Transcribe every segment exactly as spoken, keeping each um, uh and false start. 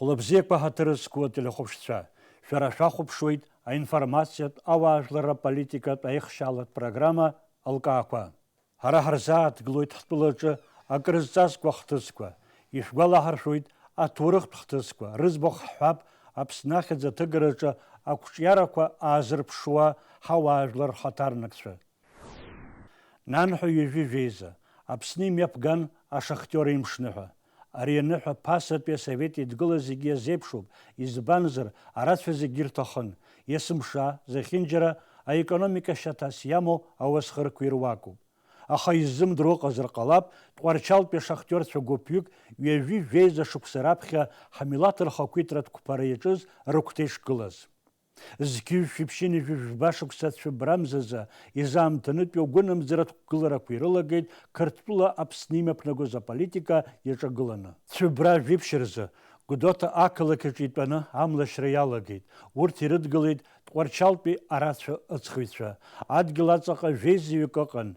Хәлыбзиақәа, ҳаҭыр зқәу ателехәаԥшцәа, шәара шәахәаԥшуеит аинформациатә ауаажәларра политикатә аихшьаалатә программа «Алкаақәа». Ҳара ҳарзааҭгылоит ҳтәылаҿы акрызҵазкуа ахҭысқәа, ишәгәалаҳаршәоит аҭоурыхтә хҭысқәа, рыӡбахә ҳҳәап Аԥсны ахьӡ аҭыгараҿы ақәҿиарақәа аазырԥшуа ҳауаажәлар рхаҭарнакцәа. Нанҳәа ҩажәи жәеиза, Аԥсны имҩаԥган ашахтиор имшныҳәа. Ари аныҳәа ԥасатәи асовет еидгыла зегьы иазеиԥшуп, избанзар, арацәа зегьы ирҭахын, есымша, зехьынџьара аекономика шьаҭас иамоу ауасхырқәа ируакуп. Аха иззымдыруа ыҟазар ҟалап, Тҟәарчалтәи ашахтиорцәа гәыԥҩык ҩажәи жәеиза шықәса раԥхьа ҳмилаҭ рхақәиҭратә қәԥара иаҿыз рыгәҭа ишгылаз. Зқьи жәшәи ԥшьынҩажәи жәба шықәса цәыббра мзазы изаамҭанытәи агәынамӡаратә қәгыларақәа ирылагеит Қырҭтәыла Аԥсны имҩаԥнагоз аполитика иаҿагыланы. Цәыббра жәиԥшь рзы Гәдоуҭа ақалақь аҿы итәаны амлашьра иалагеит. Урҭ ирыдгылеит Тҟәарчалтәи арацәа ыҵхыҩцәа. Адгьыл аҵаҟа жәеизаҩык ыҟан.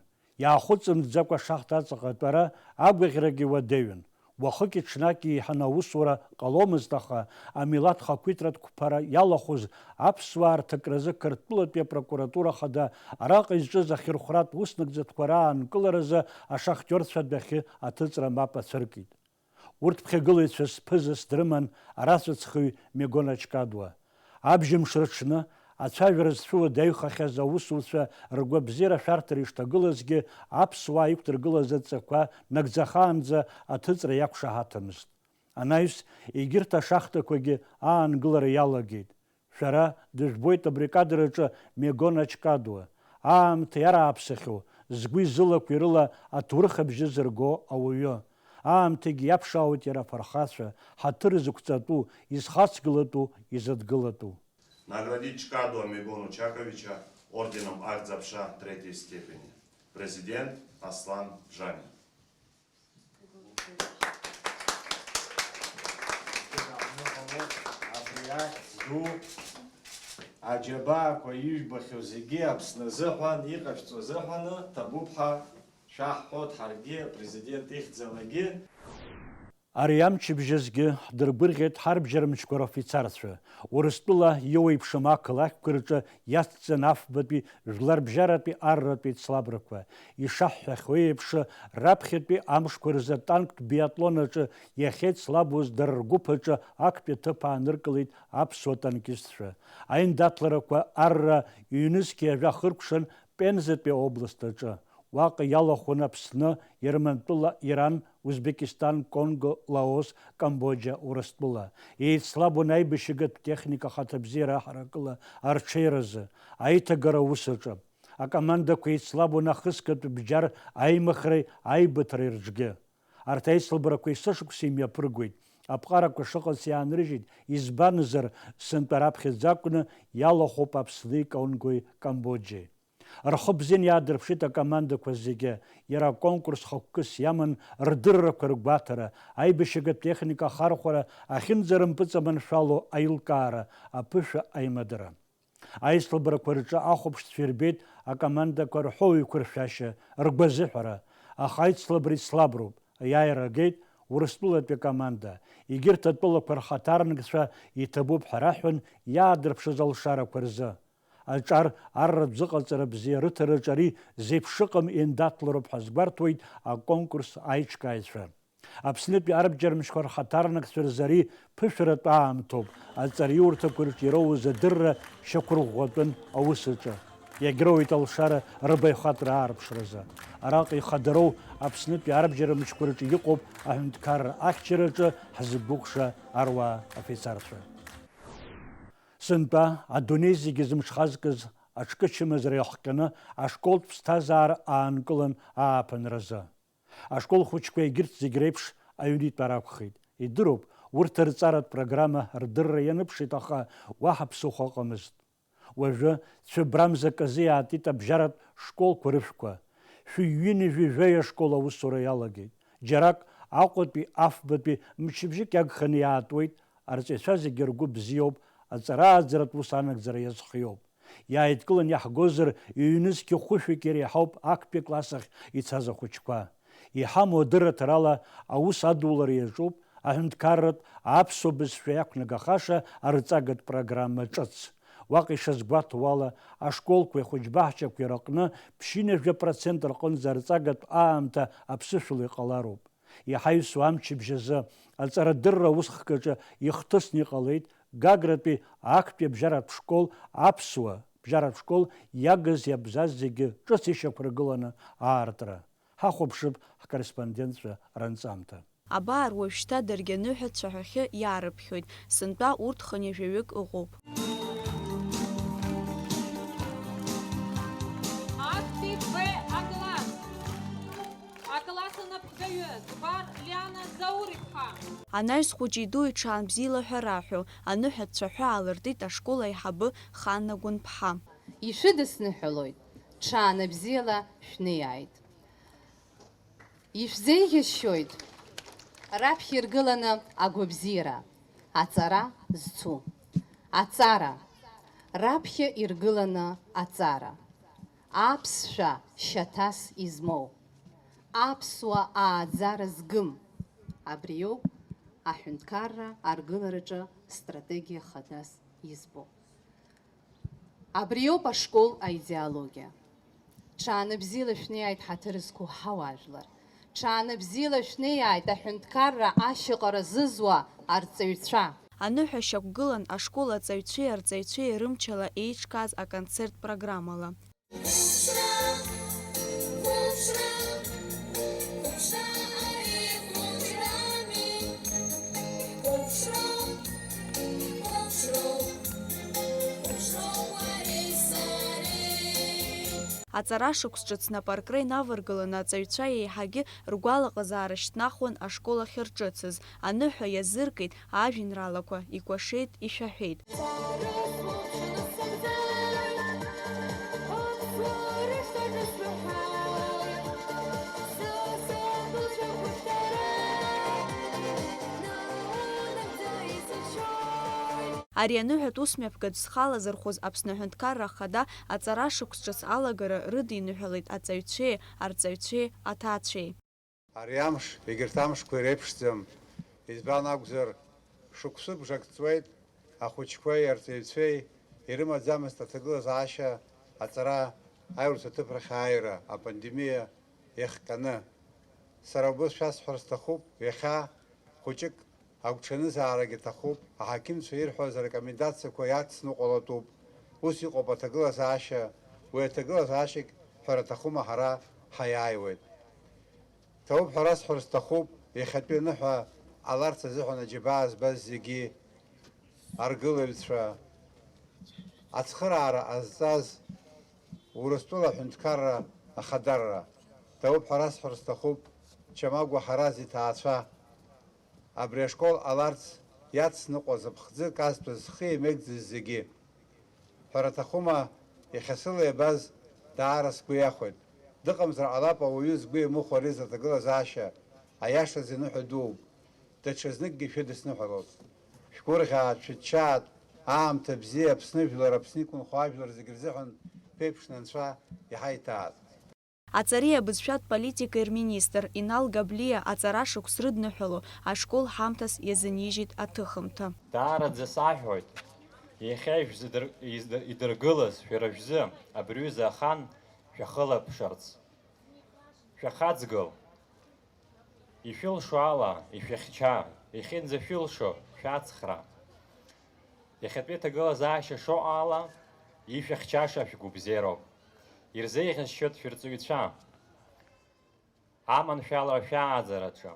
Иаахәыҵымӡакәа ашахта аҵаҟа атәара агәаӷьрагьы уадаҩын. Уахыки-ҽнаки еиҳаны аусура ҟаломызт, аха амилаҭ хақәиҭратә қәԥара иалахәыз аԥсуаа рҭакразы Қырҭтәылатәи апрокуратура хада араҟа изҿыз ахьырхәратә уснагӡатәқәа раанкыларазы ашахтиорцәа адәахьы аҭыҵра мап ацәыркит. Урҭ ԥхьагылаҩцәа зԥызас дрыман арацәа ҵхыҩ Мегон Ачкадуа. Абжьымш рыҽны, ацәажәара зцәыуадаҩхахьаз аусуцәа ргәабзиара шәарҭара ишҭагылазгьы, аԥсуаа иқәдыргылаз адҵақәа нагӡахаанӡа аҭыҵра иақәшаҳаҭымызт. Анаҩс, егьырҭ ашахтақәагьы аангылара иалагеит. Шәара дыжәбоит абрикадараҿы Мегон Ачкадуа, аамҭа иарааԥсахьоу, згәи зылақәеи рыла аҭоурых абжьы зырго ауаҩы. Аамҭагьы иаԥшаауеит иара афырхацәа, ҳаҭыр зықәҵатәу, изхацгылатәу, изыдгылатәу. Наградить Чкадуа Мегону Чаковича орденом Ахьӡ-аԥша третьей степени. Президент Аслан Џьаниа. Абри ахьӡ ду аџьабаақәа ижәбахьоу зегьы Аԥсны азыҳәан, иҟашәҵо азыҳәаны ҭабуп ҳәа шәаҳҳәоит ҳаргьы, апрезидент ихьӡалагьы. Ари амчыбжьазгьы ҳдыргәырӷьеит ҳарбжьара мчқәа рофицарцәа. Урыстәыла иоуеиԥшым ақалақьқәа рҿы иацҵан афбатәи жәларбжьаратәи арратәи еицлабрақәа. Ишаҳҳәахьоу еиԥш, раԥхьатәи амшқәа рзы атанктә биатлон аҿы иахьеицлабуаз дара ргәыԥ аҿы актәи аҭыԥ ааныркылеит аԥсуа танкистцәа. Аиндаҭларақәа арра ҩнызқьи жәаха ыркәшан Пензатәи аобласт аҿы. Уаҟа иалахәын Аԥсны, Ермантәыла, Иран, Узбекистан, Конго, Лаос, Камбоџьа, Урыстәыла. Еицлабуан аибашьыгатә техника ахаҭабзиара аҳаракыла арҽеиразы, аиҭагара аус аҿы. Акомандақәа еицлабуан ахысгатә бџьар аимхреи аибыҭареи рҿгьы. Арҭ аицлабрақәа есышықәса имҩаԥыргоит. Аԥҟарақәа шыҟац иаанрыжьит, избанзар, сынтәа раԥхьаӡа акәны иалахәуп Аԥсни Конгои Камбоџьеи. Рхы бзианы иаадырԥшит акомандақәа зегьы, иара аконкурс хықәкыс иаман рдыррақәа ргәаҭара, аибашьыгатә техника ахархәара, ахьынӡарымпыҵаманшәало аилкаара, аԥышәа аимадара. Аицлабрақәа рҿы ахәаԥшцәа ирбеит акомандақәа рҳәоу еиқәыршәашьа, ргәазыҳәара, аха аицлабра ицлаброуп, аиааира агеит Урыстәылатәи акоманда, егьырҭ атәылақәа рхаҭарнакцәа иҭабуп ҳәа раҳәон иаадырԥшыз алшарақәа рзы. Аҿар арратә зыҟаҵара бзиа рыҭараҿы ари зеиԥшыҟам еиндаҭлароуп ҳәа азгәарҭоит аконкурс аиҿкааҩцәа. Аԥснытәи арбџьармчқәа рхаҭарнакцәа рзы ари ԥышәаратәы аамҭоуп, аҵараиурҭақәа рҿы ироуз адырра шьақәырӷәӷәатәын аус аҿы. Иагьроуеит алшара рыбаҩхатәра аарԥшразы. Араҟа ихадароу Аԥснытәи арбџьармчқәа рҿы иҟоуп аҳәынҭқарра ахьчараҿы ҳзықәгәыӷша аруаа афицарцәа. Сынтәа адунеи зегьы зымҽхазкыз аҿкы чымазара иахҟьаны ашколтә ԥсҭазаара аанкылан ааԥынразы. Ашкол хәыҷқәа егьырҭ зегь реиԥш аҩны итәар акәхеит. Идыруп, урҭ рҵаратә программа рдырра ианыԥшит, аха уаҳа ԥсыхәа ыҟамызт. Уажәы цәыббрамза аказы иаатит абжьаратә школқәа рышәқәа. Шәи ҩынҩажәи жәаҩа школ аусура иалагеит. Џьарак Аҟәатәи, Афбатәи мчыбжьык иагханы иаатуеит, арҵаҩцәа зегьы ргәы бзиоуп, аҵара-ааӡаратә ус анагӡара иазхиоуп. Иааидкыланы иаҳгозар, ҩнызқьи хәышәҩык иреиҳауп актәи акласс ахь ицаз ахәыҷқәа. Иҳамоу адырраҭарала аус адулара иаҿуп Аҳәынҭқарратә аԥсуа бызшәа иақәнагахаша арҵагатә программа ҿыц. Уаҟа ишазгәаҭоу ала, ашколқәеи ахәыҷбаҳчақәеи рыҟны ԥшьынҩажәа процент рҟынӡа арҵагатә аамҭа аԥсышәала иҟалароуп. Иҳаҩсуа амчыбжь азы аҵарадырра аусхкаҿы ихҭысны иҟалеит Гагратәи актәи абжьаратә школ аԥсуа бжьаратә школ иагыз-иабзаз зегьы ҿыц ишьақәыргыланы аартра. Ҳахәаԥшып ҳкорреспондентцәа ранҵамҭа. Абар, уажәшьҭа даргьы аныҳәа цәаҳәахьы иаарыԥхьоит, сынтәа урҭ хынҩажәаҩык ыҟоуп. Актәи Б акласс. Акласс анапхгаҩы, Ӡбар Лиана Заур-иԥҳа. Анаҩс хәыҷи-дуи ҽаанбзиала ҳәа раҳәо, аныҳәа цәаҳәа аалыртит ашкол аиҳабы Ханна Гәынԥҳа. Ишәыдысныҳәалоит, ҽаанбзиала шәнеиааит. Ишәзеиӷьасшьоит раԥхьа иргыланы агәабзиара, аҵара зцу. Аҵара, раԥхьа иргыланы аҵара. Аԥсшәа шьаҭас измоу. Аԥсуа ааӡара згым. Абриоуп аҳәынҭқарра аргылараҿы стратегиа хадас избо. Абриоуп ашкол аидеологиа. Ҽаанбзиала шәнеиааит ҳаҭыр зқәу ҳауаажәлар. Ҽаанбзиала шәнеиааит аҳәынҭқарра ашьаҟара зызуа арҵаҩцәа. Аныҳәа шьақәгылан ашкол аҵаҩцәеи арҵаҩцәеи рымчала еиҿкааз аконцерт программала. Аҵара шықәс ҿыц нап аркра инаваргыланы аҵаҩцәа еиҳагьы ргәалаҟазаара шьҭнахуан ашкол ахь рҿыцыз. Аныҳәа иазыркит ажәеинраалақәа, икәашеит, ишәаҳәеит. Ари аныҳәатә усмҩаԥгатә зхала зырхәыз Аԥсны Аҳәынҭқарра Ахада аҵара шықәс ҿыц алагара рыдиныҳәалеит аҵаҩцәеи, арҵаҩцәеи, аҭаацәеи. Ари амш, егьырҭ амшқәа иреиԥшӡам, избан акәзар, шықәсыбжак ҵуеит, ахәыҷқәеи арҵаҩцәеи ирымаӡамызт аҭагылазаашьа аҵара аиурц аҭыԥ рахь ааира, апандемиа иахҟьаны. Сара убыс шәасҳәар сҭахуп, иахьа хәыҷык агәҽанызаарагь аҭахуп, аҳақьымцәа ирҳәаз арекомендациақәа иацны ҟалатәуп. Ус иҟоуп аҭагылазаашьа, уи аҭагылазаашьагь ҳәара аҭахума, ҳара ҳаиааиуеит. Ҭабуп ҳәа расҳәар сҭахуп, иахьатәи аныҳәа ҟаларц азыҳәан аџьабаа збаз зегьы, аргылаҩцәа, ацхыраара ҟазҵаз Урыстәыла аҳәынҭқарра ахадарра. Ҭабуп ҳәа расҳәар сҭахуп, Чамагәа Ҳараз иҭаацәа, абри ашкол ҟаларц иацныҟәаз аԥхӡы казҭәыз зхы иамеигӡаз зегьы. Ҳәара аҭахума, иахьа сыла иабаз даара сгәы иахәеит. Дыҟамзар ҟалап ауаҩы згәы иамыхәа ари зыҭагылазаашьа, аиашаз иныҳәа дууп. Даҽазныкгьы шәыдысныҳәалоит. Шәгәырӷьаат, шәыччаат, аамҭа бзиа, Аԥсны жәлар, Аԥсны иқәынхо ажәлар зегьы рзыҳәан ԥеиԥшны Анцәа иҳаиҭаат. Аҵареи абызшәатә политикеи рминистр Инал Габлиа аҵара шықәс рыдныҳәало ашкол ҳамҭас иазынижьит аҭыхымҭа. Даараӡа саҳәоит, иахьа ишәзыдыр-, изды-, идыргылаз шәара шәзы абри аҩыза ахан шәахылаԥшырц. Шәахаҵгыл! Ишәылшо ала ишәыхьча, иахьынӡашәылшо шәацхраа. Иахьатәи аҭагылазаашьа шыҟоу ала, ишәыхьчаша шәгәабзиароуп. Ирзеиӷьасшьоит шәырҵаҩцәа. Аманшәалара шәааӡараҿы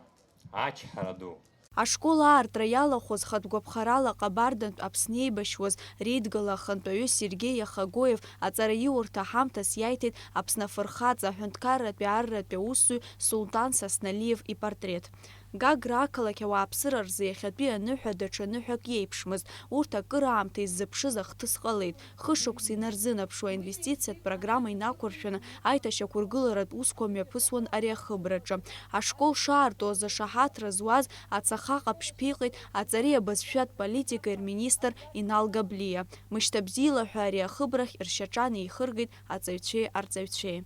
ачҳара ду. Ашкол аартра иалахәыз хатә гәаԥхарала Ҟабардантә Аԥсны еибашьуаз реидгыла ахантәаҩы Сергеи Иахагоев аҵараиурҭа ҳамҭас иаиҭеит Аԥсны Афырхаҵа аҳәынҭқарратәи арратәи аусзуҩ Сулҭан Сасналиев ипортрет. Гагра ақалақь ауааԥсыра рзы иахьатәи аныҳәа даҽа ныҳәак иеиԥшмызт. Урҭ акыраамҭа иззыԥшыз ахҭыс ҟалеит. Хышықәса инарзынаԥшуа аинвестициатә программа инақәыршәаны аиҭашьақәыргыларатә усқәа мҩаԥысуан ари ахыбраҿы. Ашкол шаарту азы ашаҳаҭра зуаз ацаха ҟаԥшьԥиҟеит аҵареи абызшәатә политикеи рминистр Инал Габлиа. Мышьҭабзиала ҳәа ари ахыбрахь ршьаҿа неихыргеит аҵаҩцәеи арҵаҩцәеи.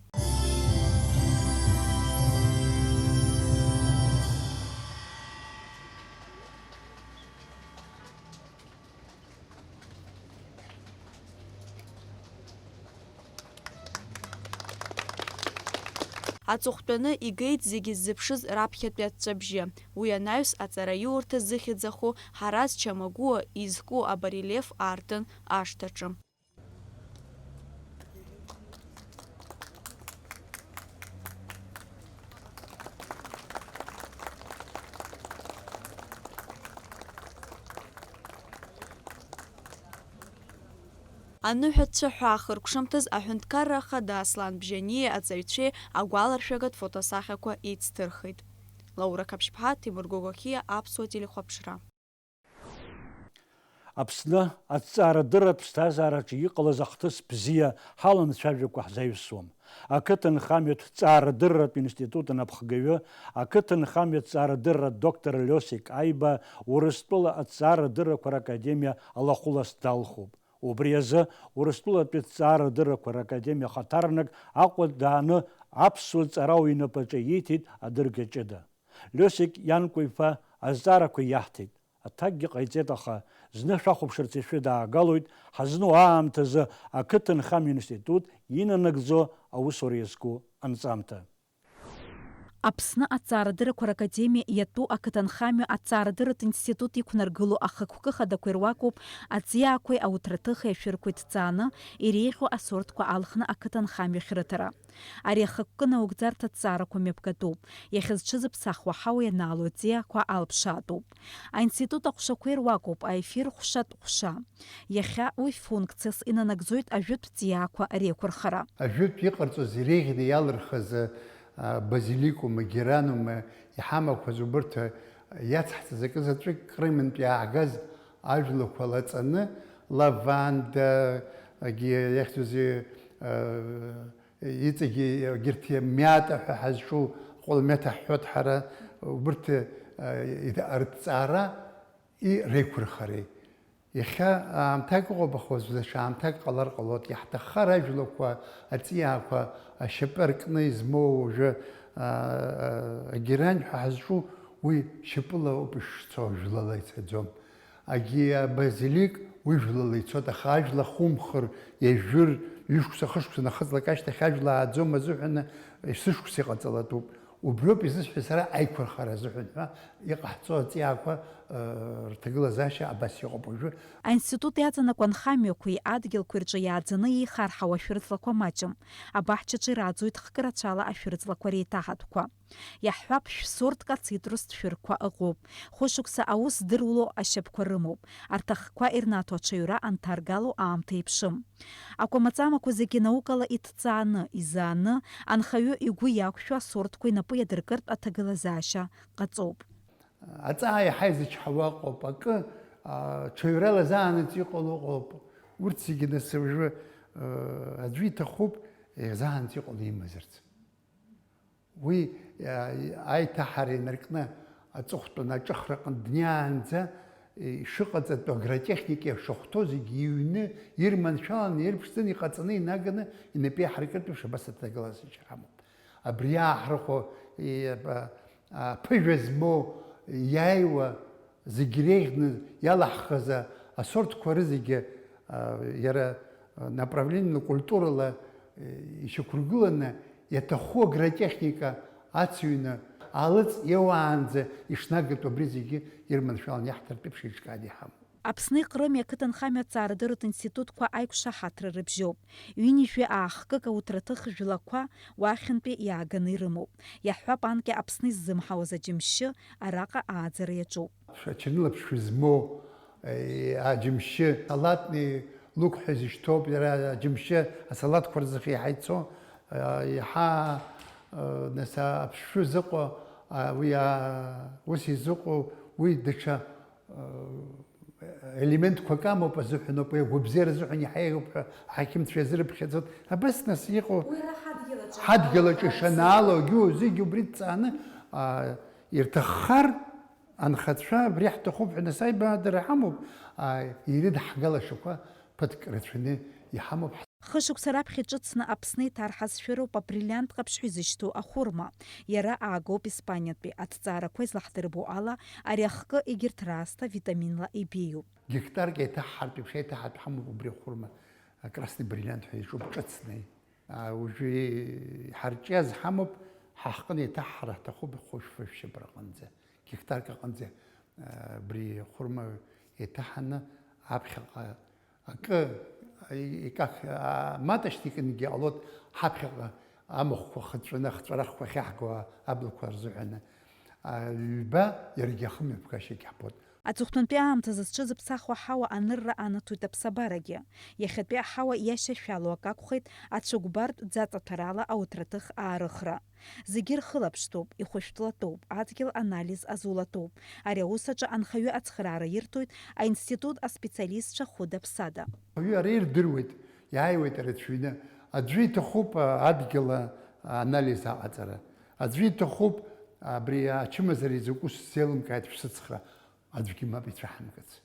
Аҵыхәтәаны игеит зегьы ззыԥшыз раԥхьатәи аҵәҵәабжьы. Уи анаҩс аҵараиурҭа зыхьӡ аху Ҳараз Чамагәуа изку абарельеф аартын ашҭаҿы. Аныҳәа цәаҳәа ахыркәшамҭаз аҳәынҭқарра ахада Аслан Бжьаниеи аҵаҩцәеи агәаларшәагатә фотосахьақәа еицҭырхит. Лаура Қаԥшьԥҳа, Ҭемыр Гогохиа, Аԥсуа телехәаԥшра. Аԥсны аҭҵаарадырратә ԥсҭазаараҿы иҟалаз ахҭыс бзиа ҳалан цәажәақәа ҳзаҩсуам. Ақыҭанхамҩатә ҭҵаарадырратә институт анапхгаҩы, ақыҭанхамҩатә ҭҵаарадырратә доктор Лиосик Аиба Урыстәыла аҭҵаарадыррақәа ракадемиа алахәылас далхуп. Убри азы Урыстәылатәи аҭҵаарадыррақәа ракадемиа ахаҭарнак Аҟәа дааны аԥсуа ҵарауаҩ инапаҿы ииҭеит адырга ҷыда. Лиосик Ианкәа-иԥа азҵаарақәа иаҳҭеит. Аҭакгьы ҟаиҵеит, аха зны шәахәаԥшырц ишәыдаагалоит, ҳазну аамҭазы ақыҭанхамҩа институт инанагӡо аусура иазку анҵамҭа. Аԥсны аҭҵаарадыррақәа ракадемиа иатәу ақыҭанхамҩа аҭҵаарадырратә институт иқәнаргыло ахықәкы хадақәа ируакуп аҵиаақәеи ауҭраҭыхи ашәырқәеи ҭҵааны иреиӷьу асортқәа алхны ақыҭанхамҩахь рыҭара. Ари ахықәкы наугӡарҭа аҭҵаарақәа мҩаԥгатәуп, иахьазҽыз аԥсахуа ҳауа ианаало аҵиаақәа алԥшаатәуп. Аинститут аҟәшақәа ируакуп аефир ҟәшатә ҟәша. Иахьа уи функциас инанагӡоит ажәытә ҵиаақәа реиқәырхара. Ажәытә иҟарҵоз иреиӷьны иалырхыз, а, базиликума, геранума иҳамақәаз убырҭ, а, иацҳҵаз акы заҵәык Крымынтә иаагаз ажәлақәа лаҵаны, лаванда, агьи иахьӡузеи, а, иҵегьы егьырҭ мята ҳәа ҳазҿу, ҟәлмята ҳҳәоит ҳара, убырҭ, а, иҭ-, рыҭҵаара и реиқәырхареи. Иахьа аамҭак ыҟоуп, аха уажә даҽа аамҭак ҟалар ҟалоит. Иаҳҭаххар ажәлақәа, аҵиаақәа ашьапы аркны измоу уажәы, а, а, агерань ҳәа ҳазҿу, уи шьапыла ауп ишцо, жәлала ицаӡом. Агьи абазилик уи жәлала ицоит, аха ажәла хумхыр, иажәыр, ҩышықәса, хышықәса нахыҵлак ашьҭахь ажәла ааӡом азыҳәаны, есышықәса иҟаҵалатәуп. Убриоуп изысҳәаз сара аиқәырхара азыҳәан ҳәа иҟаҳҵо аҵиаақәа, э, рҭагылазаашьа абас иҟоуп уажәы. Аинститут иаҵанакуа анхамҩақәеи адгьылқәеи рҿы иааӡаны еихарҳауа ашәырҵлақәа маҷым. Абаҳчаҿы ирааӡоит хкы рацәала ашәырҵлақәа реиҭаҳатәқәа. Иаҳҳәап, шә-сортк ацитрустә шәырқәа ыҟоуп. Хәышықәса аус здыруало ашьапқәа рымоуп. Арҭ ахқәа ирнаҭо аҽаҩра анҭаргало аамҭа еиԥшым. Акәамаҵамақәа зегьы наукала иҭҵааны, изааны, анхаҩы игәы иақәшәо асортқәа инапы иадыркыртә аҭагылазаашьа ҟаҵоуп. Аҵаа иаҳа изычҳауа ыҟоуп, акы, а, ҽаҩрала заанаҵ иҟало ыҟоуп. Урҭ зегьы нас уажәы, а, аӡәы иҭахуп, е, заанаҵ иҟало имазарц. Уи, а, аиҭаҳара инаркны аҵыхәтәан аҿыхраҟны днеиаанӡа, ишыҟаҵатәу агротехника иашахәҭоу зегьы иҩны, ирманшәаланы, ирԥшӡаны, иҟаҵаны, инаганы, инапы иаҳаркыртә еиԥш абас аҭагылазаашьа ҳамоуп. Абри иааҳархәо, и-, а, а, ԥыжәа змоу, иааиуа, зегь реиӷьны иалаҳхыз асортқәа рызегьы, а, иара, а, направлениала, культурала, э, ишьақәыргыланы, иаҭаху агротехника ацыҩны, алыҵ иауаанӡа ишнагатәу абри зегьы ирманшәаланы иаҳҭартә еиԥш еиҿкааны иҳамоуп. Аԥсни Ҟрыми ақыҭанхамҩа аҭҵаарадырратә институтқәа аиқәшаҳаҭра рыбжьоуп. Ҩынҩажәи аахкык ауҭраҭых жәлақәа уахьынтәи иааганы ирымоуп. Иаҳҳәап, анкьа Аԥсны иззымҳауаз аџьымшьы араҟа ааӡара иаҿуп. Ачынылаԥш шәызмоу, е, аџьымшьы, салатный лук ҳәа изышьҭоуп, иара аџьымшьы асалаҭқәа рзы еиҳа ицо, е, иаҳа, е, нас аԥшшәы зыҟоу, а, уи, а, ус изыҟоу, уи даҽа, е, елементқәак амоуп азыҳәаноуп, уи агәабзиара азыҳәан иаҳа еиӷьуп ҳәа аҳақьымцәа иазырыԥхьаӡоит. Абас нас иҟоу Уи ара ҳадгьыл аҿы ҳадгьыл аҿы ҳалахарц ишанаало, егьу зегь убри дҵааны, а, ирҭаххар, анхацәа абри ҳҭахуп ҳәа нас аибадара ҳамоуп, а, ирыдҳгалашақәа ԥыҭк рацәаны иҳамоуп. Хышықәса раԥхьа иҿыцны Аԥсны иҭарҳазшәа роуп абриллиант ҟаԥшь ҳәа изышьҭоу ахәырма. Иара аагоуп Испаниатәи. Аҭҵаарақәа излаҳдырбо ала, ари ахкы егьырҭ раасҭа витаминла ибеиоуп. Гектарк еиҭаҳҳартә еиԥш, еиҭаҳартә ҳамоуп убри ахәырма, а, красный бриллиант ҳәа иҿуп ҿыцны. А, уажәы иҳарҿиаз ҳамоуп, Ҳа ҳҟны еиҭаҳҳара ҳҭахуп хәышәфышә шьапыраҟынӡа, геқтарк аҟынӡа, а, абри хәырма еиҭаҳаны аԥхьаҟа акы, иках, а, мат ашьҭа икынгьы ҟалоит, ҳаԥхьаҟа амахәқәа хыҵәҵәаны, ахҵәарахқәа ахьаҳго аблақәа рзыҳәаны, а, ҩба, иаргьы ахымҩаԥгашьагьы ҳбоит. Аҵыхәтәантәи аамҭазы зҽызыԥсахуа аҳауа анырра анаҭоит аԥсабарагьы. Иахьатәи аҳауа иашьашәало акы акәхеит, ацәыкәбартә ӡаҵаҭарала ауҭраҭых аарыхра. Зегьы рхылаԥшӡоуп, ихәышәтәлатәуп, адгьыл анализ азулатәуп. Ари аус аҿы анхаҩы ацхыраара ирҭоит аинститут аспециалистцәа хәыда-ԥсада. Ауаҩы ара ирдыруеит, иааиуеит арацәаҩны. Аӡәы иҭахуп, а, адгьыл, а, анализ аҟаҵара. Аӡәы иҭахуп, абри ачымазара изакәу сзеилымкааит шәсыцхра. Аӡәгьы мап ицәаҳамкыц.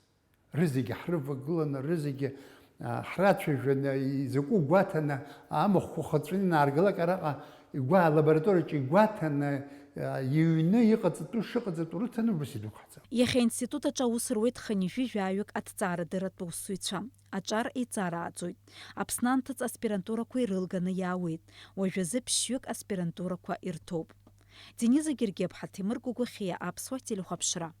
Рызегьы ҳрывагыланы, рызегьы, а, ҳрацәажәаны, изакәу гәаҭаны, амахәқәа хыҵәҵәаны инааргалак араҟа игәа-, алабораториаҿы игәаҭаны, а, иҩны иҟаҵатәу шыҟаҵатәу рыҭаны убас идәықәҳҵап. Иахьа аинститут аҿы аус руеит хынҩажәи жәаҩык аҭҵаарадырратә усзуҩцәа. Аҿар еиҵарааӡоит. Аԥсны анҭыҵ аспирантурақәа ирылганы иаауеит. Уажәазы ԥшьҩык аспирантурақәа ирҭоуп. Дениза Гергиаԥҳа, Ҭемыр Гәыгәахьиа, Аԥсуа телехәаԥшра.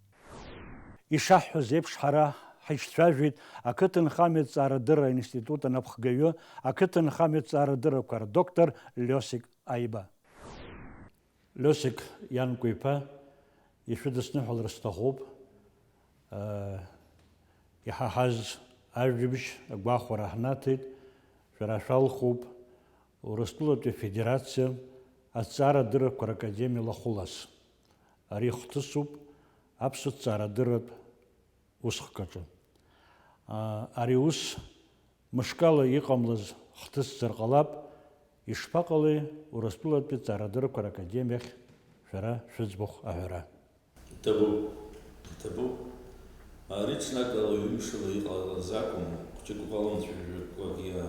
Ишаҳҳәаз еиԥш, ҳара ҳаицәажәеит ақыҭанхамҩатә ҵаарадырра аинститут анапхгаҩы, ақыҭанхамҩатә ҵаарадыррақәа рдоктор Лиосик Аиба. Лиосик Ианкәа-иԥа, ишәыдысныҳәалар сҭахуп, аа, иҳаҳаз ажәабжь агәахәара ҳнаҭеит, шәара шәалхуп Урыстәылатәи Афедерациа Аҭҵаарадыррақәа ракадемиа лахәылас. Ари ихҭысуп аԥсуа ҭҵаарадырратә усхкаҿы. Аа, ари ус мышкала иҟамлаз хҭысзар ҟалап, ишԥаҟалеи Урыстәылатәи Аҭҵаарадыррақәа ракадемиахь шәара шәыӡбахә аҳәара? Иҭабуп, иҭабуп. Ари ҽнак ала ҩымшала иҟалаз акәым, хәҷык уҟалон цәажәақәакгьы, а,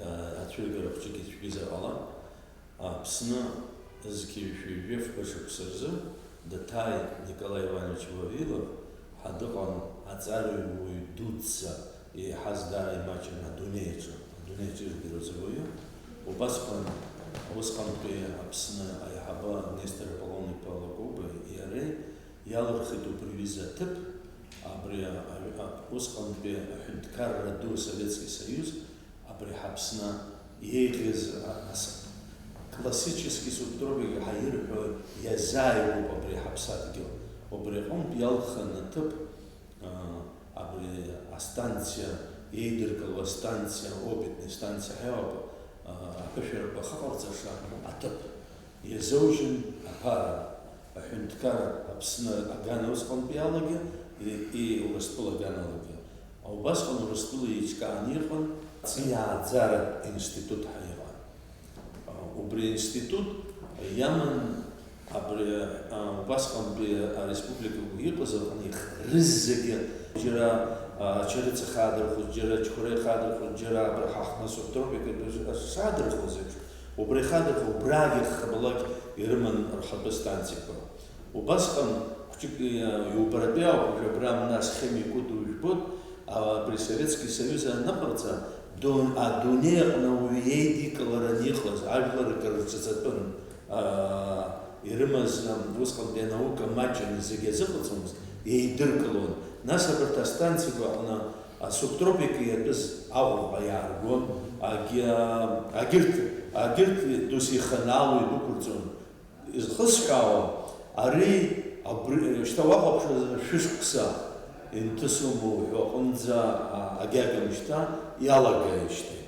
а, ацәыргара хәҷык ицәгьызар ҟалап. Аԥсны зқьи жәшәи жәафба шықәса рзы дҭааит Николаи Иванович Вавилов, ҳа дыҟан аҵарҩуаҩ дуӡӡа, еиҳаз даара имаҷын адунеи аҿы, адунеи аҿы ирбароуп ауаҩы. Убасҟан, усҟантәи Аԥсны аиҳабы Нестор Аполлон-иԥа Лакоба иареи иалырхит убри аҩыза аҭыԥ, абри а-, а-, усҟантәи аҳәынҭқарра ду Советски Союз, абри ҳаԥсны еиӷьыз, а, ас-, классически субтропик ҳәа ирҳәо иазааигәоуп абри ҳаԥсадгьыл. Убри аҟынтә иалхын аҭыԥ, а, абри астанциа, еидыркыло астанциа, опитни станциа ҳәа иҟоуп, а, аԥышәарақәа ахаҟарҵаша аҭыԥ. Иазоужьын аԥара, аҳәынҭқарра Аԥсны агана усҟантәи алагьы, и, и Урыстәыла аганалагьы. Убасҟан Урыстәыла еиҿкааны иҟан Ҵиааӡаратә институт ҳәа иҟан. Убри аинститут иаман абри, а, убасҟантәи ареспубликақәа иҟаз аҟны рызегьы, џьара, а, Ачарыца хадырхәыц, џьара Ачхәыра ихадырхәыц, џьара абра ҳаҟны асубтропикатә садырхәыз еиԥш, убра ихадырхәо, убрагьы хабалак ирыман рхатәы станциақәа. Убасҟан хәҷык, а, иубаратәы ауп, уажәы абра нас Хеми Кәыду жәбоит, а, абри Советски Союз аныҟарҵа, дун-, адунеи аҟны ауаҩы иеидикылараны иҟаз ажәлар акыр рҿаҵатәын. Аа, ирымаз, ам, усҟантәи анаука маҷын зегьы азыҟаҵомызт, еидыркылон. Нас абарҭ астанциақәа аҟны асубтропика иатәыз Аҟәаҟа иааргон, агьа-, агьырҭ, агьырҭ досиханало идәықәырҵон. Изхысҳәаауа, ари абри, шьҭа уахәаԥшуазар, шәышықәса инҭысума уҳәо аҟынӡа, а, агьага мышьҭа иалагеижьҭеи.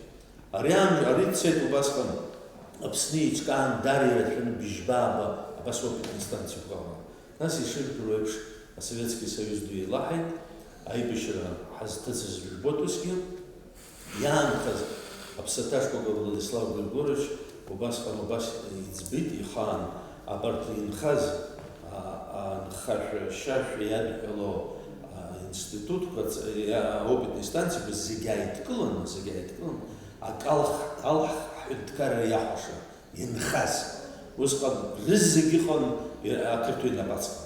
Ари амҩа, ари дцеит убасҟан, Аԥсны еиҿкаан даара ирацәаны быжьба-ааба абас опитни станциақәа ыҟан. Нас ишыжәдыруа еиԥш, Асоветски Союз ду еилаҳаит, аибашьра ҳазҭыҵыз жәбоит усгьы. Иаанхаз аԥсаҭа шкәакәа Владислав Григорович убасҟан убас иӡбеит ихаан, абарҭ инхаз, а, а, нхашәа-шьашәа иадҳәало, а, институтқәа, ц-, иа-, опитни станциақәа зегьы ааидкыланы, зегьы ааидкыланы, акалх, алх ҳҳәынҭқарра иахәаша, инхаз. Усҟан рызегь ыҟан, и-, ақырҭуа инапаҵҟа.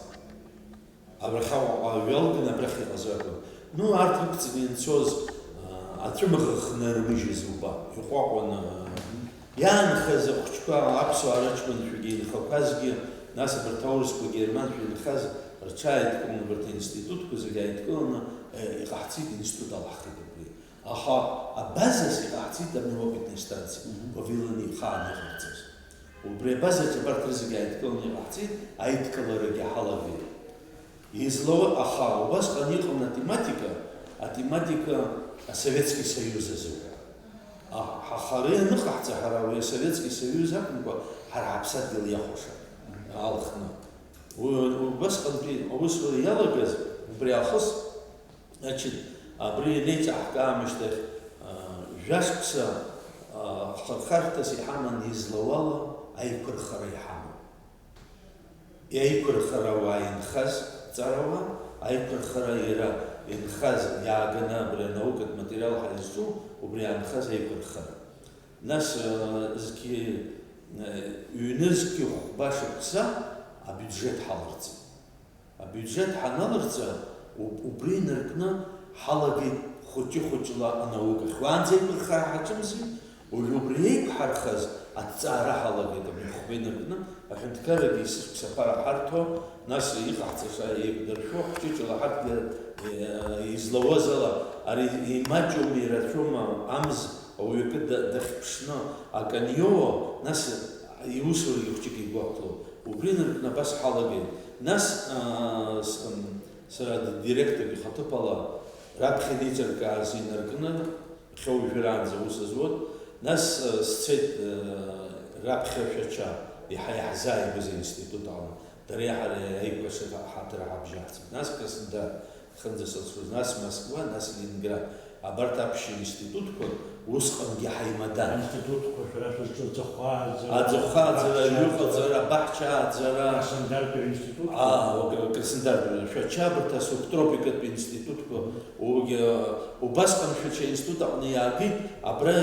Абрахь Аҟәаҟа аҩы алганы абрахь иҟаз акәын. Ну, арҭ рықәҵны ианцоз, а, аҵәымӷ хнармыжьыз убап, иҟәаҟәаны, а, Иаанхаз ахәыҷқәа, аԥсуаа рыҷкәынцәагьы инхақәазгьы, нас абарҭ аурысқәагьы, аерманцәа инхаз рҽааидкыланы, абарҭ аинститутқәа зегьы ааидкыланы, э, иҟаҳҵеит, институт алаҳхит абри. Аха абазас иҟаҳҵеит абни опытный станциа, Мгм. Вавилон ихаан иҟарҵаз. Убри абазаҿ абарҭ рызегьы ааидкыланы иҟаҳҵеит, аидкыларагьы ҳалагеит. Излауа, аха убасҟан иҟан атематика, атематика асоветски союз азыҳәа. А, ҳа-, ҳара ианыҟаҳҵа, ҳара уи асоветски союз акәымкәа, ҳара ҳаԥсадгьыл иахәаша алхны. Уи, убасҟантәи аусура иалагаз, убри аахыс, значит, абри инеиҿаҳкаамышьҭахь, а, жәашықәса, а, хырхарҭас иҳаман, излауала аиқәырхара иҳаман. Аиқәырхара ауаа инхаз, ҵарауаа, аиқәырхара иара инхаз, иааганы абри анаукатә материал ҳара изҿу, убри аанхаз аиқәырхара. Нас, э, зқьи, э, ҩнызқьи хәба шықәса абиуџьеҭ ҳаларҵеит. Абиуџьеҭ ҳаналарҵа, уб-, убри инаркны ҳалагеит хәыҷы-хәыҷла анаукахь. Уаанӡа аиқәырхара ҳаҿымзи, уажә убри еиқәҳархаз аҭҵаара ҳалагеит, абри ахәба инаркны, аҳәынҭқаррагьы есышықәса аԥара ҳарҭо, нас иҟаҳҵаша еиқәдыршәо, хәҷыҷла ҳарҭгьы, е, излауаз ала, ари имаҷума, ирацәоума, амз ауаҩы акы да-, дахьԥшны акы аниоуа, нас иусурагьы хәҷык игәаҟло, убри инаркны абас ҳалагеит. Нас, аа, с-, м, сара д-, директорк ихаҭыԥ ала раԥхьа инеиҿыркааз инаркны, иахьа уажәраанӡа аус зуеит. Нас, э, сцеит, э, раԥхьа Шәача, иаҳа иаҳзааигәаз аинститут аҟны. Дареи ҳареи аикәашара ҳаҭыр ҳабжьаҳҵеит. Нас Краснодар, хынӡа сацәуаз, нас Москва, нас Ленинград. Абарҭ аԥшьа институтқәа усҟангьы ҳаимадан. Аинститутқәа шәара шәызҿу аӡахәааӡара, Аӡахәааӡара, аҩныҟаҵара, абаҳчааӡара. Краснодартәи аинститутқәа? Аа, Краснодартәи, Шәача, абарҭ асубтропикатә институтқәа. Уигьы убасҟан Шәача аинститут аҟны иаагеит, абра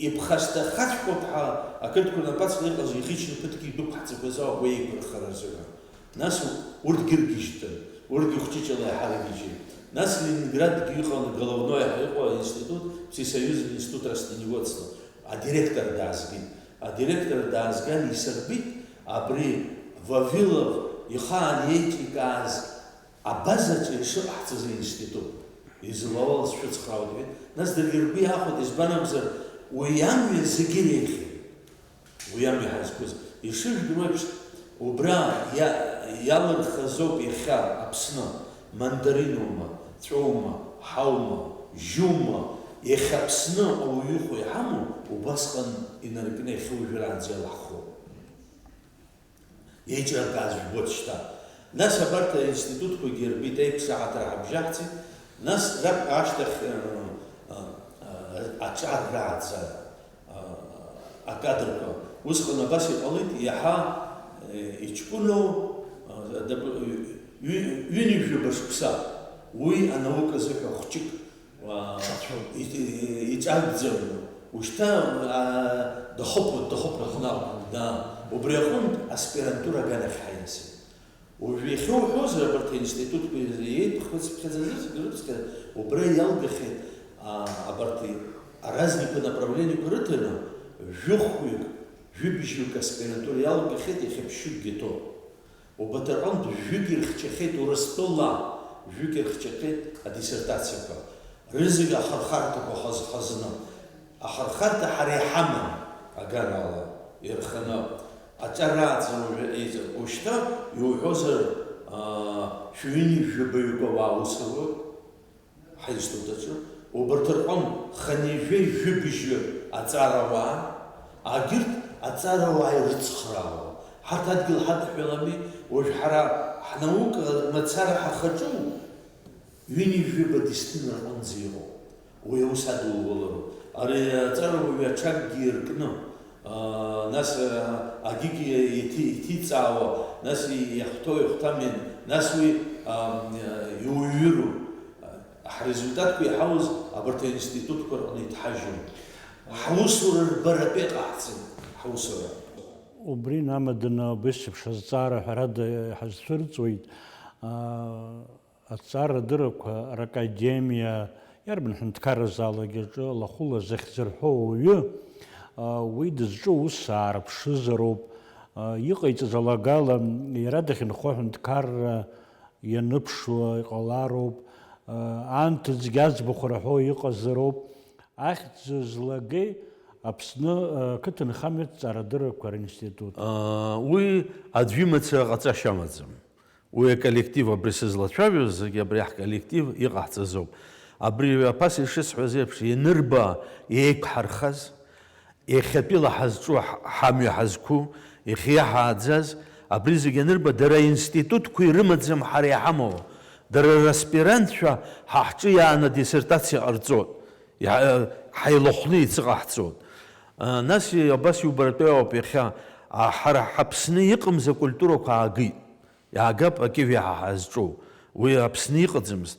иԥхасҭахаҵәҟьоуп ҳәа ақырҭқәа рнапаҵаҟа иҟаз иӷьычны ԥыҭк идәықәҳҵақәаз ауп уи еиқәырхара рзыҳәа. Нас урҭгьы ыргьежьтәын, урҭгьы хәҷыҷла иаҳа рыгьежьит. Нас Ленинградгьы иҟан головной ҳәа иҟоу аинститут, всесоюзный институт растениеводства, адиректор даазгеит. Адиректор даазган исырбеит, абри Вавилов ихаан еиҿикааз абазаҿы ишыҟаҳҵаз аинститут, излауала сшәыцхраауеит, иҳәеит. Нас даргьы ргәы иаахәеит, избан акәзар, уи амҩа зегьы иреиӷьын. Уи амҩа ҳазқәыз. Ишыжәдыруа еиԥш, убра иа-, иалырхыз ауп иахьа Аԥсны, мандаринума, ҵәоума, ҳаума, жьума, иахьа Аԥсны ауаҩы ихәо иҳамоу, убасҟан инаркны иахьа уажәраанӡа иалаҳхуа. Еиҿыркааз жәбоит шьҭа. Нас абарҭ аинститутқәагьы ирбеит, аиқәшаҳаҭра ҳабжьаҳҵеит. Нас раԥхьа ашьҭахь, э, э, э, аҿар рааӡара, э, акадрқәа. Усҟан абас иҟалеит, иаҳа, э, иҷкәыноу, э, даб-, ҩ-, ҩ-, ҩынҩажәаба шықәса уи анаука азыҳәа хәҷык Уа, Ҿацәоуп. И-, и-, иҿагӡам. Ушьҭа, а, дахыԥоит, дахыԥоит, Дахыԥоит. наҟ, да. Убри аҟынтә аспирантура аганахь ҳаиасит. Уажә иахьуҳәозар, абарҭ аинститутқәа еиԥхьыӡ-, ԥхьаӡа зегьы рыԥхьа, убра иалгахьеит, а, абарҭ и-, аразныйқәа направлениеқәа рыҭаны, жәохәҩык, жәибжьҩык аспирантура иалгахьеит, иахьа ԥшьҩыкгьы ҭоуп. Убарҭ рҟынтә жәҩык ирыхьчахьеит Урыстәыла, жәҩык ирыхьчахьеит адиссертациақәа. Рызегь ахырхарҭақәа хаз-, хазны. Ахырхарҭа ҳара иҳаман, аганала ирханы. Аҿар рааӡара уажәы еиза-, ушьҭа иуҳәозар, аа, шәҩынҩажәаба ҩык ауаа ус руеит. Ҳаинститут аҿы, убарҭ рҟынтә хынҩажәеи жәибжьы аҵарауаа, агьырҭ аҵарауаа ирыцхраауа. Ҳарҭ адгьыл ҳадҳәалами, уажә ҳара ҳнаука мацара ҳахаҿу ҩынҩажәаба Десҭина рҟынӡа иҟоуп. Уи аус адулалароуп. Ари аҵарауаҩы аҽакгьы иркны, аа, нас, аа, агьигьы иҭи-, иҭиҵаауа, нас иахәҭоу ихәҭами, нас уи, аа, иуҩыру. Ҳрезультатқәа иҳауз абарҭ аинститутқәа рҟны иҭҳажьуан. Ҳусура рбаратәы иҟаҳҵеит, ҳусура. Убри инамаданы абасеиԥш азҵаара ҳәарада ҳазцәырҵуеит. Аа, азҵаарадырақәа ракадемиа, иарбан ҳәынҭқарразаалак аҿы лахәыла захьӡырҳәо ауаҩы, Уи дызҿу ус аарԥшызароуп. Иҟаиҵаз алагала иара дахьынхо аҳәынҭқарра ианыԥшуа иҟалароуп. Анҭыҵгьы аӡбахә рҳәо иҟазароуп. Ахьӡ злагеи Аԥсны ақыҭанхамҩатә ҵарадыррақәа ринститут? Уи аӡә имацара ҟаҵашьа амаӡам. Уи аколлектив абри сызлацәажәоз зегьы абри ҳколлектив иҟаҳҵаз ауп. Абри ҩаԥас ишысҳәаз еиԥш, ианырба еиқәҳархаз, иахьатәила ҳазҿу, ҳ-, ҳамҩа ҳазқәу, иахьа иаҳааӡаз, абри зегьы анырба, дара аинститутқәа ирымаӡам ҳара иҳамоу, дара распирантцәа ҳа ҳҿы иааны диссертациа ҟарҵоит, иа-, ҳаилахәны еицыҟаҳҵоит. Нас и-, абас иубартәы ауп иахьа, а, ҳара ҳаԥсны иҟамзи акультурақәа аагеит. Иаагап акивиа ҳа ҳазҿу. Уи Аԥсны иҟаӡамызт.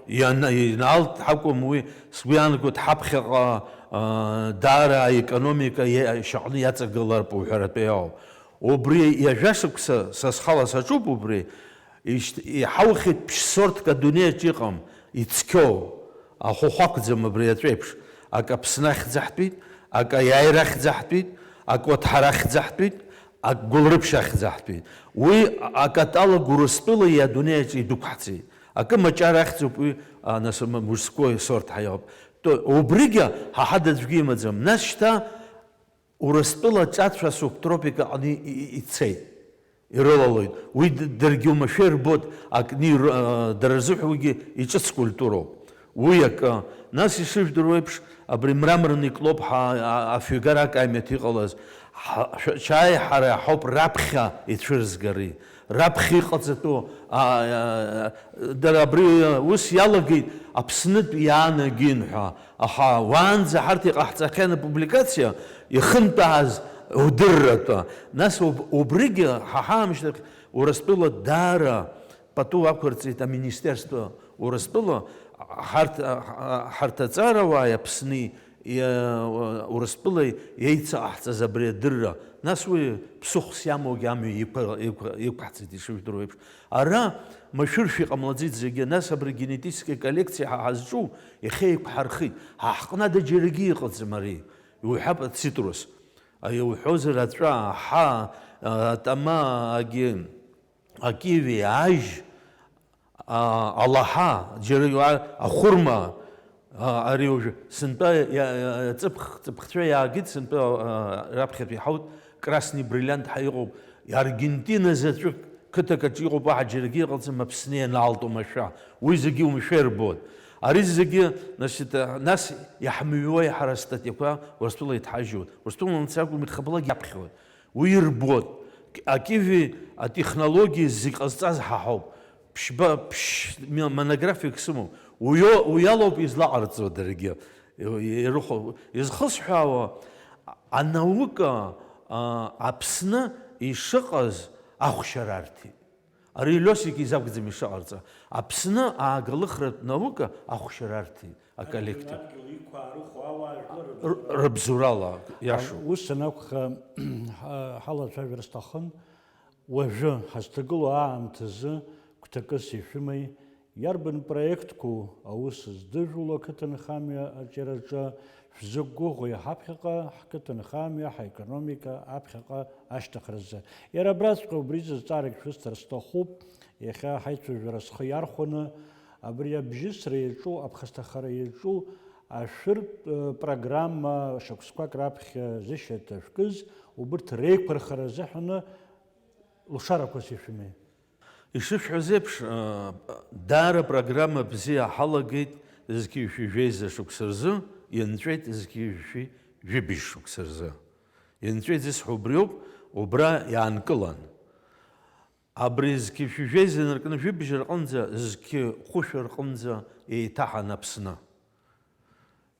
Иана-, ианалт акәым, уи сгәы иаанагоит ҳаԥхьаҟа, а, даара аекономика иа-, шьаҟны иаҵагылартә уҳәаратәы иоуп. Убри ҩажәа шықәса са схала саҿуп убри. Ишьҭ-, иҳаухьеит ԥшь-сортк адунеи аҿы иҟам, ицқьоу. Ахәахә ақәӡам абри аҵәеиԥш. Ак Аԥсны ахьӡ аҳтәит, ак аиааира ахьӡ аҳтәит, ак Уаҭҳар ахьӡ аҳтәит, ак Гәылрыԥшь ахьӡ аҳтәит. Уи акаталог Урыстәылеи адунеи аҿы идәықәҳҵеит. Акы Маҷар ахьӡуп уи, а, нас, м-, мужской сорт ҳәа иҟоуп. То, убригьы ҳа ҳада аӡәгьы имаӡам. Нас шьҭа Урыстәыла аҿацәа асубтропик аҟны и-, и-, ицеит, ирылалоит. Уи д-, даргьы оумашәа ирбоит, акны ир-, а, дара рзыҳәа уигьы иҿыц культуроуп. Уи акы. Нас ишыжәдыруа еиԥш, абри мраморный клуб ҳа-, а-, афҩгара акаимеҭ иҟалаз, ҳа-, шәа-, шәааи ҳара ҳауп раԥхьа ицәырызгари. Раԥхьа иҟаҵатәу, а, а, а, дара абри ус иалагеит, Аԥснытә иаанагеин ҳәа. Аха уаанӡа ҳарҭ иҟаҳҵахьан апубликациа, ихынтәааз удырратәы. Нас уб-, убригьы ҳа ҳаамышьҭахь Урыстәыла даара пату ақәырҵеит аминистерство Урыстәыла, ҳарҭ, ҳарҭ аҵарауааи Аԥсни, иа-, Урыстәылеи еицаҟаҳҵаз абри адырра. Нас уи ԥсыхәс иамоугьы амҩа иқәа-, иқәа-, иқәаҳҵеит, ишыжәдыруа еиԥш. Ара машәыршәа иҟамлаӡеит зегьы, нас абри генетическая коллекциа ҳа ҳазҿу иахьа еиқәҳархеит. Ҳа ҳҟны ада џьарагьы иҟаӡам ари. Иуҳәап, ацитрус. Иуҳәозар, аҵәа, аҳа, атама, агьы, акиви, ажь, а, алаҳа, џьара иуа-, ахәырма, а, ари уажәы сынтәа иа-, иа-, ҵыԥх-, ҵыԥхцәа иаагеит, сынтәа, а, раԥхьатәи ҳауд, красный бриллиант ҳәа иҟоуп, Аргентина заҵәык қыҭак аҿы иҟоуп, уаҳа џьаргьы иҟаӡам, Аԥсны ианаалт оумашәа, уи зегьы оумашәа ирбоит. Ари зегьы, значит, нас иаҳмыҩуа ҳара астатиақәа Урыстәыла иҭҳажьуеит, Урыстәыла мацара акәым, ихаблак иаԥхьоит. Уи ирбоит. Акиви атехнологиа зегь ҟазҵаз ҳа ҳауп. Ԥшьба, ԥшь м-, монографиак сымоуп. Уи о-, уи алоуп излаҟарҵо даргьы. Ирыхәо, изхысҳәаауа, анаука, а, Аԥсны ишыҟаз ахәшьара арҭеит. Ари Лиосик изакәӡам ишыҟарҵа. Аԥсны ааглыхратә наука ахәшьара арҭеит. Аколлектив. Адгьыл иқәаарыхәо ауаа жәлар Р-, рыбзоурала. Рыбзоурала, иашоуп. Ус анакәха, ҳа-, ҳалацәажәар сҭахын, уажәы ҳазҭагылоу аамҭазы гәҭакыс ишәымеи, иарбан проектқәоу аус здыжәло ақыҭанхамҩа аҿиараҿы шәзықәгәыӷуеи ҳаԥхьаҟа ҳқыҭанхамҩа, ҳаекономика аԥхьаҟа ашьҭыхразы? Иара абраҵәҟьа убри зызҵаарагь шәысҭар сҭахуп, иахьа ҳаицәажәара схы иархәаны, Абри абжьысра иаҿу, аԥхасҭахара иаҿу ашәыртә, э, программа шықәсқәак раԥхьа зышьаҭа шәкыз, убырҭ реиқәырхара азыҳәаны лшарақәас ишәымеи? Ишышәҳәаз еиԥш, э, даара программа бзиа ҳалагеит зқьи жәшәи жәеиза шықәса рзы, инҵәеит зқьи жәшәи жәибжь шықәса рзы. Инҵәеит зысҳәо убриоуп, убра иаанкылан. Абри зқьи жәшәи жәеиза инаркны жәибжь рҟынӡа, зқьи хәышәи рҟынӡа еиҭаҳан Аԥсны.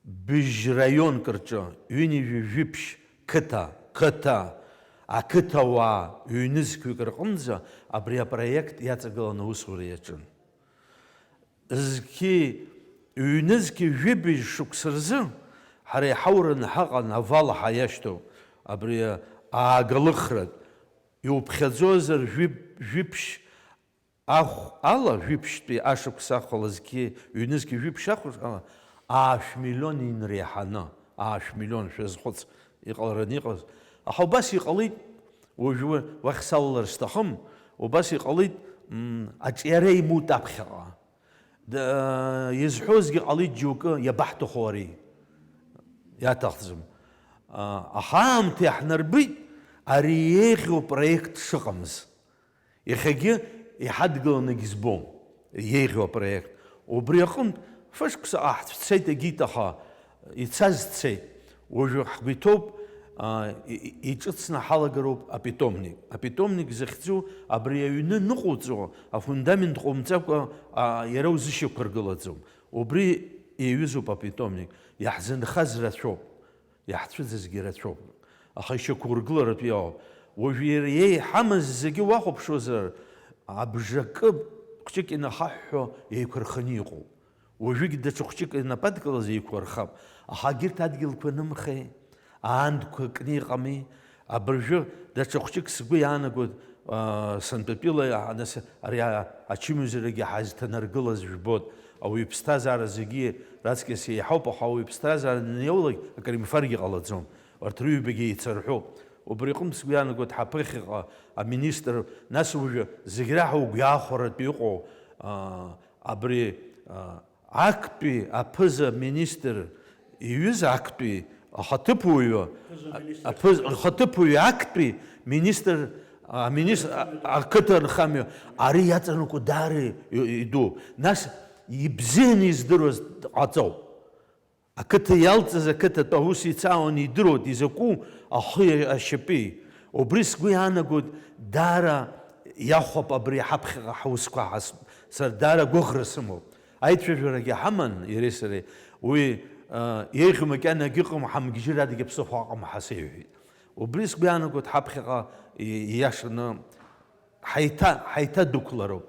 Быжь раионк рҿы, ҩынҩажәи жәиԥшь қыҭа, қыҭа, ақыҭауаа ҩнызқьҩык рҟынӡа абри апроект иаҵагыланы аусура иаҿын. Зқьи ҩнызқьи жәибжь шықәса рзы ҳара иҳаураны ҳаҟан авал ҳәа иашьҭоу абри ааглыхратә Иуԥхьаӡозар, жәип-, жәиԥшь ахә ала, жәиԥшьтәи ашықәс ахәала зқьи ҩнызқьи жәиԥшь ахә ала, аашә миллион инреиҳаны, аашә миллион шәазхәыц, иҟалараны иҟаз. Аха убас иҟалеит, уажәы уахь салалар сҭахым, убас иҟалеит, м, аҿиара имоут аԥхьаҟа. Д-, изҳәозгьы ҟалеит џьоукы, иабаҳҭаху ари? Иаҭахӡам. А, аха аамҭа иаҳнарбеит ари еиӷьу апроект шыҟамыз. Иахьагьы иҳадгыланы егьызбом, еиӷьу апроект. Убри аҟынтә фышықәса ҟаҳцәцеит, егьит, аха ицаз цеит. Уажәы ҳгәы иҭоуп, а, и-, и-, иҿыцны ҳалагароуп апитомник. Апитомник захьӡу абри аҩны ныҟоуҵо, афундамент ҟоумҵакәа, а, иара узышьақәыргылаӡом. Убри иаҩызоуп апитомник. Иаҳзынхаз рацәоуп. Иаҳцәыӡызгьы рацәоуп, аха ишьақәургыларатәы иоуп. Уажә иара иеиҳамыз зегьы уахәаԥшуазар, абжакы хәҷык инахаҳәҳәо еиқәырханы иҟоуп. Уажәыгь даҽа хәҷык инападкылаз еиқәырхап, аха егьырҭ адгьылқәа нымхеи, аандқәа кны иҟами. Абыржәы даҽа хәҷык сгәы иаанагоит, аа, сынтәатәила, нас ари а-, ачымазарагьы ҳазҭанаргылаз жәбоит. Ауаҩы иԥсҭазаара зегьы раҵкьыс еиҳауп, аха ауаҩы иԥсҭазаара аниоулак акыр имфаргьы ҟалаӡом. Урҭ рыҩбагьы еицырҳәоуп. Убри аҟынтә сгәы иаанагоит ҳаԥыхьаҟа аминистр, нас уажәы зегь раҳа угәы иаахәаратәы иҟоу, аа, абри, аа, актәи аԥыза-министр иҩыза, актәи ахаҭыԥуаҩы, аԥыза-министр. Аԥыз-, ахаҭыԥуаҩы актәи министр, а, министр, а, ақыҭа нхамҩа, ари иаҵанакуа даара и-, и-, иду. Нас ибзианы издыруаз ҟаҵоуп. Ақыҭа иалҵыз ақыҭатә аус ицаауан идыруеит изакәу ахи ашьапи. Убри сгәы иаанагоит, даара иахәап абри ҳаԥхьаҟа ҳусқәа ҳас-, сара даара агәыӷра сымоуп. Аицәажәарагьы ҳаман иареи сареи, уи, а, еиӷьу макьана агьыҟам, ҳамгьежьыр адагьы ԥсыхәа ыҟам ҳәа сеиҳәеит. Убри сгәы иаанагоит ҳаԥхьаҟа и-, ииашаны ҳаиҭа-, ҳаиҭадәықәлароуп.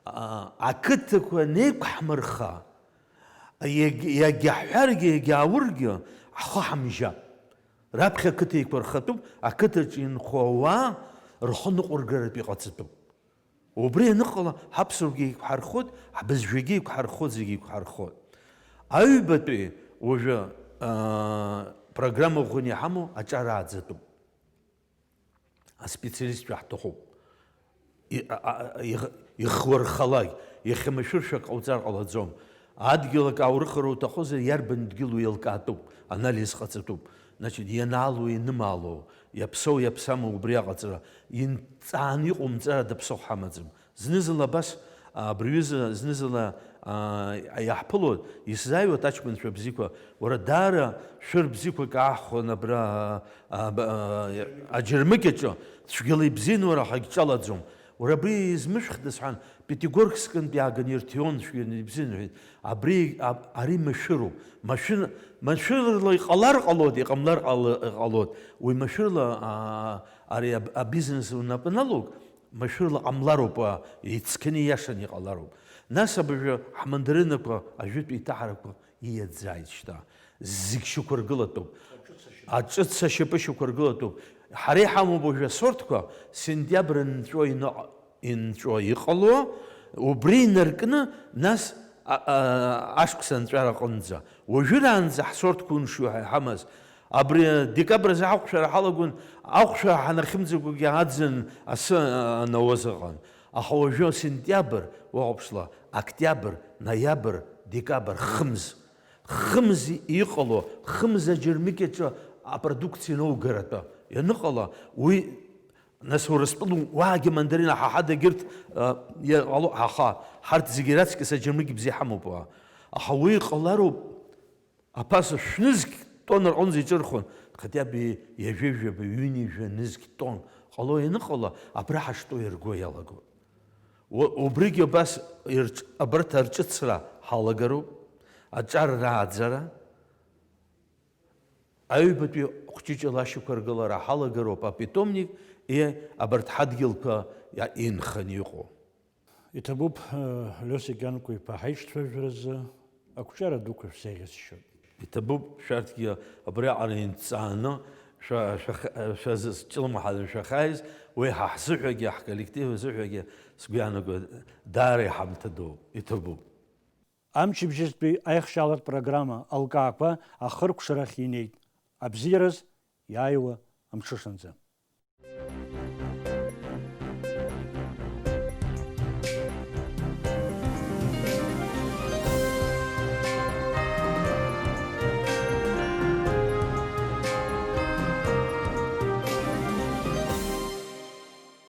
А, ақыҭақәа анеиқәҳмырха, Иагь-, иагьаҳҳәаргьы, иагьааургьы, ҳхы ҳамжьап. Раԥхьа ақыҭа еиқәырхатәуп, ақыҭаҿы инхо ауаа рхы ныҟәыргаратә иҟаҵатәуп. Убри аныҟала, ҳаԥсуарагьы еиқәҳархоит, ҳбызшәагьы еиқәҳархоит, зегьы еиқәҳархоит. Аҩбатәи уажәы, аа, программа ӷәӷәаны иҳамоу аҿар ааӡатәуп. Аспециалистцәа ҳҭахуп. И-, а-, а-, а-, их-, ихлырхалак, иахьа машәыршәа ҟауҵар ҟалаӡом. Адгьыл акы аурыхыр уҭахозар, иарбан дгьыл уеилкаатәуп, анализ ҟаҵатәуп. Значит, ианаало, ианымаало, иаԥсоу, иаԥсаму убри аҟаҵара, инҵааны иҟоумҵарада ԥсыхәа ҳамаӡам. Зны-зынла абас, абри аҩыза зны-зынла, аа, иаҳԥылоит, исзааиуеит аҷкәынцәа бзиақәа, уара даара шәыр бзиақәак ааҳхәан абра, аа, ба-, аа, аџьармыкьаҿы, цәгьала ибзиан уара, ҳагьҿалаӡом. Уара абри измышәхда сҳәан, Пятигорскынтә иааганы ирҭиуан, цәгьала ибзиан, иҳәеит. Абри, аб-, ари машәыруп. Машәыр-, машәырла иҟалар ҟалоит, иҟамлар ҟала-, ҟалоит. Уи машәырла, аа, ари аб-, абизнес унапы налоук, машәырла ҟамлароуп, а, ицқьаны ииашаны иҟалароуп. Нас абыржәы ҳмандаринақәа ажәытә еиҭаҳарақәа ииаӡааит шьҭа. Зегь шьақәыргылатәуп. Аҿыц ашьапы шьақәыргылатәуп. Ҳара иҳамоуп уажәы асортқәа сентиабр нҵәо иныҟ-, инҵәо иҟало, убри инаркны, нас, а, а, ашықәс анҵәараҟынӡа. Уажәыраанӡа ҳсортқәа уншьо ҳәа иҳамаз, Абри декабр азы аҟәшәара ҳалагон, аҟәшәара ҳанахьымӡакәагьы аӡын асы анауаз ыҟан. Аха уажәы сентиабр, уахәаԥшла, октиабр, ноиабр, декабр, хымз. Хымз иҟало, хымз аџьармыкьаҿы апродукциа анаугаратәы ианыҟала, уи, нас, Урыстәыла уаагьы мандарина ҳаҳада егьырҭ, а, иҟало, аха ҳарҭ зегьы раҵкьыс аџьармыкьа бзиа ҳамоуп уа. Аха уи иҟалароуп, Аԥаса шәнызқь тонна рҟынӡа иҿырхуан, хотя бы ҩажәа-ҩажәаба, ҩынҩажәа нызқь тонн ҟало ианыҟала, абра ҳаштәоу ирго иалагон. У-, убригьы абас ирҿ-, абарҭ арҿыцра ҳалагароуп, аҿар рааӡара, аҩбатәи хәҷыҷыла ашьақәыргылара ҳалагароуп, апитомник, и, абарҭ ҳадгьылқәа иа-, инханы иҟоу. Иҭабуп, Лиосик Ианкәа-иԥа ҳаиҿцәажәаразы ақәҿиара дуқәа шәзеиӷьасшьоит. Иҭабуп, шәарҭгьы абриаҟара инҵааны шәа-, шәах-, шәазыскылымҳаны шәахьааиз, уи ҳа ҳзыҳәагьы, ҳколлектив азыҳәагьы, сгәы иаанагоит, даара иҳамҭа дууп, иҭабуп. Амчыбжьызтәи аихшьаалатә программа алкаақәа ахыркәшарахь инеит. Абзиараз иааиуа амҽышанӡа.